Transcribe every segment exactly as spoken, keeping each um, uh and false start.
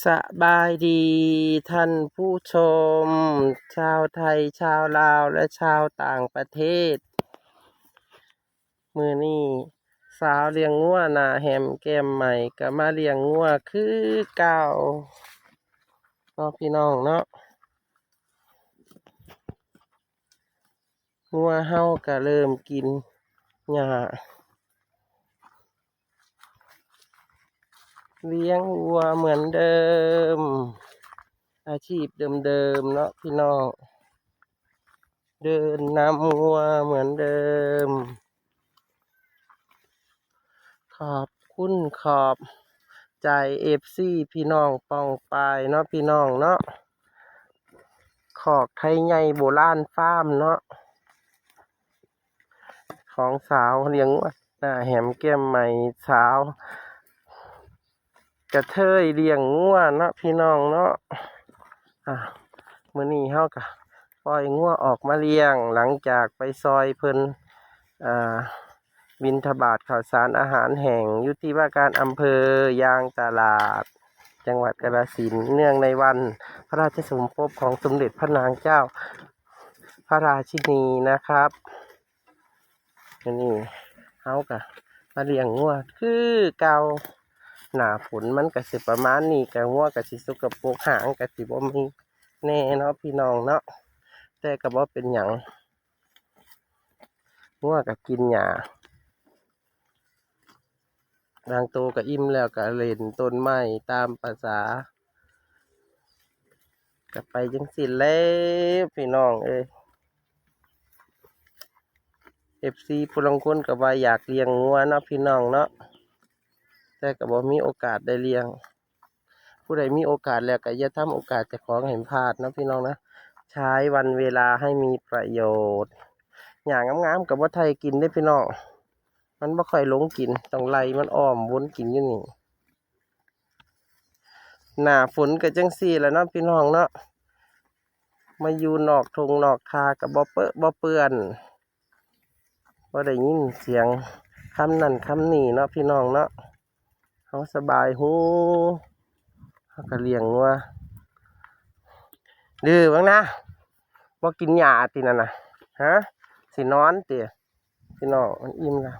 สบายดีท่านผู้ชม ชาวไทย ชาวลาว และชาวต่างประเทศ มื้อนี้สาวเลี้ยงงัวหน้าแหมแก้มใหม่ก็มาเลี้ยงงัวคือเก่าเนาะพี่น้องเนาะ งัวเฮาก็เริ่มกินหญ้า เลี้ยงวัวเหมือนเดิม อาชีพเดิมๆเนาะพี่น้อง เดินนำวัวเหมือนเดิม ขอบคุณขอบใจ เอฟซี พี่น้องป้องปายเนาะพี่น้องเนาะ คอกไทยใหญ่โบราณฟาร์มเนาะ ของสาวเลี้ยงงัวหน้าแหมแก้มใหม่ สาวกระเทยเลี้ยงงัวเนาะพี่น้องเนาะ อ่ะ มื้อนี้เฮาก็ปล่อยงัวออกมาเลี้ยง หลังจากไปซอยเพิ่น อ่า บิณฑบาตข้าวสารอาหารแห้ง อยู่ที่ว่าการอำเภอยางตลาด จังหวัดกาฬสินธุ์ เนื่องในวันพระราชสมภพของสมเด็จพระนางเจ้าพระราชินีนะครับ อันนี้เฮาก็มาเลี้ยงงัวคือเก่า หน้าฝนมันก็สิประมาณนี้ ก็งัวก็สิสกปรก หางก็สิบ่มีแน่เนาะพี่น้องเนาะ แต่ก็บ่เป็นหยัง งัวก็กินหญ้า บางโตก็อิ่มแล้วก็เล่นต้นไม้ตามประสา ก็ไปจั่งซี้แหล้วพี่น้องเอ้ย เอฟซี ผู้ลางคนก็ว่าอยากเลี้ยงงัวเนาะพี่น้องเนาะ แต่ก็บ่มีโอกาสได้เลี้ยง ผู้ใดมีโอกาสแล้วก็อย่าทำโอกาสเจ้าของให้พลาดเนาะพี่น้องนะ ใช้วันเวลาให้มีประโยชน์ หญ้างามๆก็บ่ไถกินเด้พี่น้อง มันบ่ค่อยหลงกิน ต้องไล่มันอ้อมวนกินอยู่นี่ หน้าฝนก็จั่งซี้แหละเนาะพี่น้องเนาะ มาอยู่นอกท่งนอกทาก็บ่เปอะบ่เปื้อน บ่ได้ยินเสียงคำนั่นคำนี่เนาะพี่น้องเนาะ เฮาสบายหู เฮาก็เลี้ยงงัว ดื้อบังนะ บ่กินหญ้าตินั่นน่ะ ฮะ สินอนติ พี่น้อง มันอิ่มแล้ว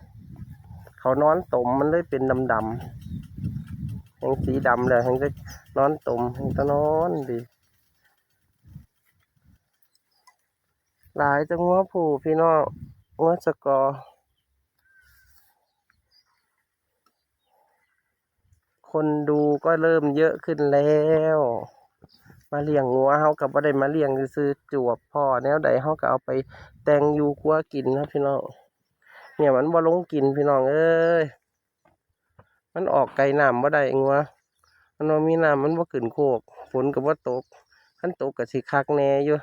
เขานอนตมมันเลยเป็นดำๆ แฮงสีดำแล้ว แฮงจะนอนตม แฮงจะนอนดี หลายแต่งัวผู้พี่น้อง งัวสกอ คนดูก็เริ่มเยอะขึ้นแล้ว มาเลี้ยงงัว เฮาก็บ่ได้มาเลี้ยงซื่อๆ จวบพ้อแนวใด เฮาก็เอาไปแต่งอยู่ครัวกินนะพี่น้อง เนี่ยมันบ่ลงกินพี่น้องเอ้ย มันออกไกลน้ำบ่ได้งัว มันบ่มีน้ำ มันบ่ขึ้นโคก ฝนก็บ่ตก คันตกก็สิคักแน่อยู่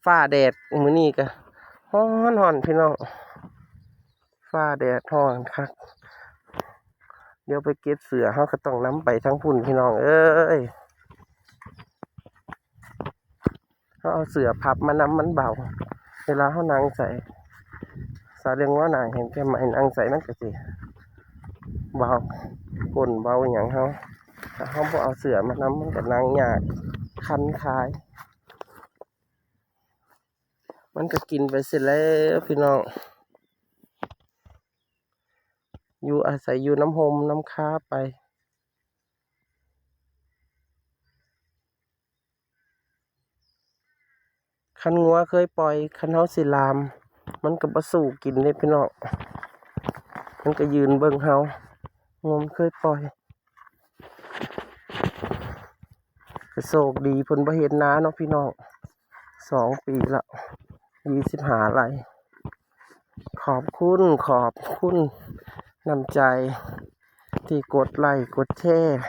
ฟ้าแดดมื้อนี้ก็ฮ้อนๆ พี่น้อง ฟ้าแดดฮ้อนคัก เดี๋ยวไปเก็บเสื้อ เฮาก็ต้องนำไปทางพุ้นพี่น้องเอ้ย เฮาเอาเสื้อพับมานำมันเบา เวลาเฮานั่งใส่ สาวเลี้ยงงัวหน้าแหมแก้มใหม่นั่งใส่มันก็สิเบา ก้นเบาหยังเฮา ถ้าเฮาบ่เอาเสื้อมานำมันก็นั่งยาก คันคาย มันก็กินไปเสร็จแล้วพี่น้อง อยู่อาศัยอยู่นำฮ่มนำคาไป คันงัวเคยปล่อย คันเฮาสิล่าม มันก็บ่สู้กินเด้พี่น้อง มันก็ยืนเบิ่งเฮา งัวมันเคยปล่อย ก็โชคดีเพิ่นบ่เฮ็ดนาเนาะพี่น้อง สองปีละ ยี่สิบห้าไร่ ขอบคุณ ขอบคุณน้ำใจ ที่กดไลค์กดแชร์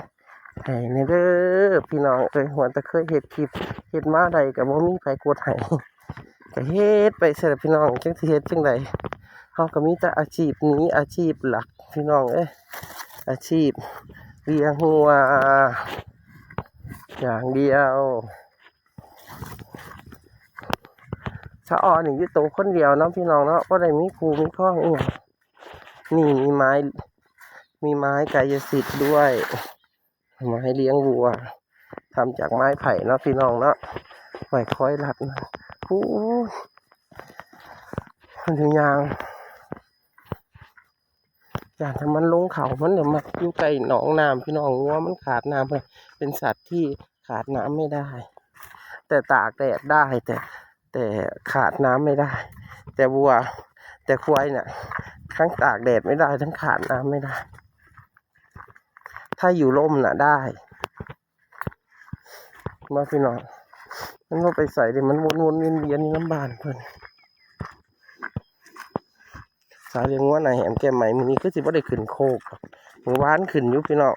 ให้แหน่เด้อพี่น้องเอ้ย หัวแต่เคยเฮ็ดคลิป เฮ็ดมาได้ก็บ่มีไผกดให้ ก็เฮ็ดไปซั่นล่ะพี่น้อง จักสิเฮ็ดจั่งใด เฮาก็มีแต่อาชีพนี้อาชีพหลักพี่น้องเอ้ย อาชีพเลี้ยงงัวอย่างเดียว สะออนนี่อยู่โตคนเดียวเนาะพี่น้องเนาะ บ่ได้มีคู่มีครองอีหยัง นี่มีไม้ มีไม้กายสิทธิ์ด้วย ไม้เลี้ยงวัว ทำจากไม้ไผ่เนาะพี่น้องเนาะ ไว้คอยรัดมัน โอ้ย มันจะยาง ย่านถ้ามันลงเขา มันจะมักอยู่ใกล้หนองน้ำพี่น้อง งัวมันขาดน้ำ เป็นสัตว์ที่ขาดน้ำไม่ได้ แต่ตากแดดได้ แต่ แต่ขาดน้ำไม่ได้ แต่วัว แต่ควายเนี่ย ทั้งตากแดดไม่ได้ ทั้งขาดน้ำไม่ได้ ถ้าอยู่ร่มน่ะได้ มาพี่น้อง มันบ่ไปไสเด้ มันวนๆเวียนๆอยู่นำบ้านเพิ่น สาวเลี้ยงงัวหน้าแหมแก้มใหม่ มื้อนี้คือสิบ่ได้ขึ้นโคก มื้อวานขึ้นอยู่พี่น้อง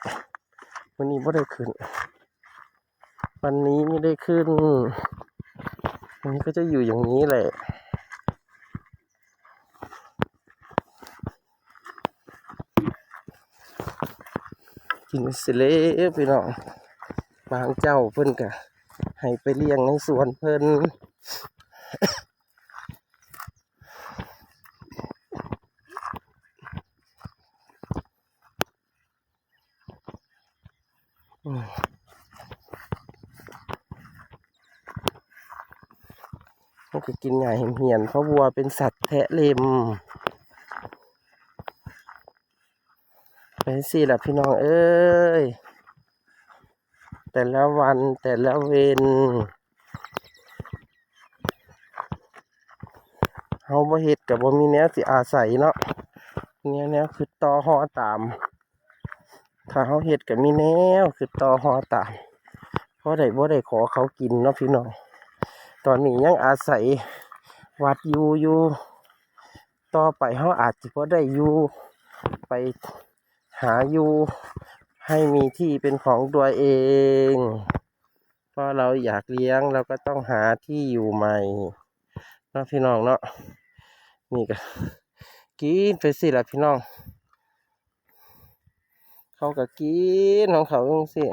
มื้อนี้บ่ได้ขึ้น วันนี้ไม่ได้ขึ้น วันนี้ก็จะอยู่อย่างนี้แหละ กินเสร็จแล้วพี่น้อง บางเจ้าเพิ่นก็ให้ไปเลี้ยงในสวนเพิ่น อืม มันก็กินหญ้าเหี่ยนๆ เพราะวัวเป็นสัตว์แทะเล็ม ไปสิล่ะพี่น้องเอ้ย แต่ละวันแต่ละเวร เฮาบ่เฮ็ดก็บ่มีแนวสิอาศัยเนาะ แนว แนวคือต่อฮอตาม ถ้าเฮาเฮ็ดก็มีแนวคือต่อฮอตาม พอได้บ่ได้ขอเขากินเนาะพี่น้อง ตอนนี้ยังอาศัยวัดอยู่อยู่ ต่อไปเฮาอาจสิบ่ได้อยู่ ไปหาอยู่ ให้มีที่เป็นของตัวเอง เพราะเราอยากเลี้ยง เราก็ต้องหาที่อยู่ใหม่เนาะพี่น้องเนาะ นี่ก็กินไปสิล่ะพี่น้อง เขาก็กินของเขาจังซี่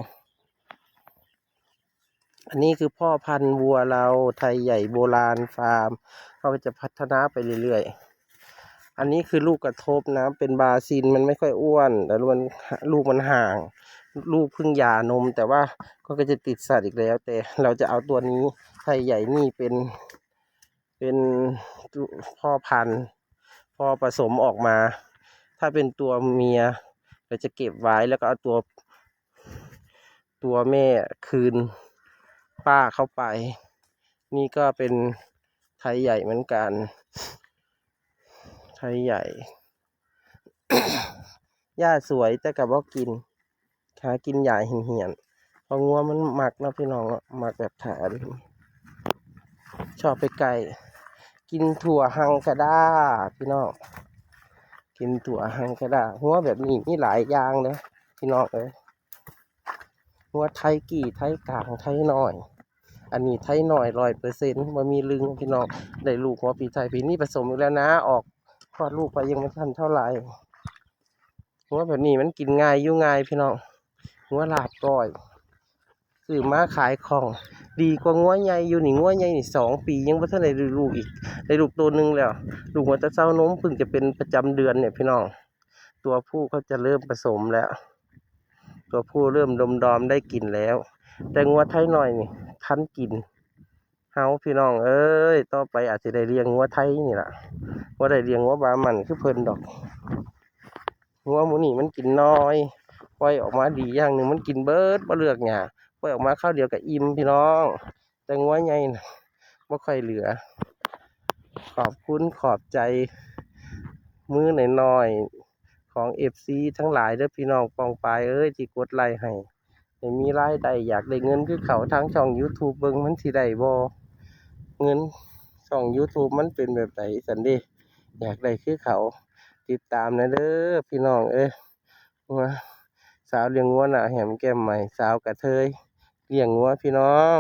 อันนี้คือพ่อพันธุ์วัวเรา ไทยใหญ่โบราณฟาร์ม เขาก็จะพัฒนาไปเรื่อยๆ อันนี้คือลูกกระทบนะ เป็นบราซิล มันไม่ค่อยอ้วน แต่มัน ลูกมันห่าง ลูกเพิ่งหย่านม แต่ว่าก็จะติดสัตว์อีกแล้ว แต่เราจะเอาตัวนี้ ไทยใหญ่นี่เป็น เป็นพ่อพันธุ์ พอผสมออกมา ถ้าเป็นตัวเมีย เราจะเก็บไว้ แล้วก็เอาตัว ตัวแม่คืนป้าเข้าไป นี่ก็เป็นไทยใหญ่เหมือนกัน ไทยใหญ่ หญ้าสวยแต่ก็บ่กิน หากินหญ้าเหี่ยนๆ เพราะงัวมันมักเนาะพี่น้องเนาะ มักแบบถาเล่น ชอบไปไกล กินถั่วฮังกาดา พี่น้อง กินถั่วฮังกาดา งัวแบบนี้มีหลายอย่างเด้อพี่น้องเอ้ย งัวไทยกี่ ไทยกลาง ไทยน้อย อันนี้ไทยน้อยร้อยเปอร์เซ็นต์ บ่มีลึงพี่น้อง ได้ลูกหัวปีไทย ปีนี้ผสมอีกแล้วนะ ออกคลอดลูกไปยังไม่ทันเท่าไหร่ งัวแบบนี้มันกินง่ายอยู่ง่ายพี่น้อง งัวลาบก้อย ซื้อมาขายคล่อง ดีกว่างัวใหญ่อยู่นี่ งัวใหญ่นี่สองปียังบ่ทันได้ลูกอีก ได้ลูกตัวหนึ่งแล้ว ลูกหัวแต่เซานม เพิ่งจะเป็นประจำเดือนเนี่ยพี่น้อง ตัวผู้เขาจะเริ่มผสมแล้ว ตัวผู้เริ่มดมดอมได้กลิ่นแล้ว แต่งัวไทยน้อยนี่ทันกิน เฮาพี่น้องเอ้ย ต่อไปอาจสิได้เลี้ยงงัวไทยนี่ล่ะ บ่ได้เลี้ยงงัวบราหมันคือเพิ่นดอก งัวหมู่นี่มันกินน้อย ปล่อยออกมาดีอย่างหนึ่ง มันกินเบิด บ่เลือกหญ้า ปล่อยออกมาคราวเดียวก็อิ่มพี่น้อง แต่งัวใหญ่น่ะบ่ค่อยเหลือ ขอบคุณขอบใจมื้อน้อยๆ ของ เอฟซี ทั้งหลายเด้อพี่น้องปองปายเอ้ย ที่กดไลค์ให้ ให้มีรายได้ อยากได้เงินคือเขาทางช่อง YouTube เบิ่งมันสิได้บ่ เงินช่อง YouTube มันเป็นแบบใดซั้นเด้ อยากได้คือเขา ติดตามแหน่เด้อพี่น้องเอ้ย งัว สาวเลี้ยงงัวหน้าแหมแก้มใหม่ สาวกระเทยเลี้ยงงัวพี่น้อง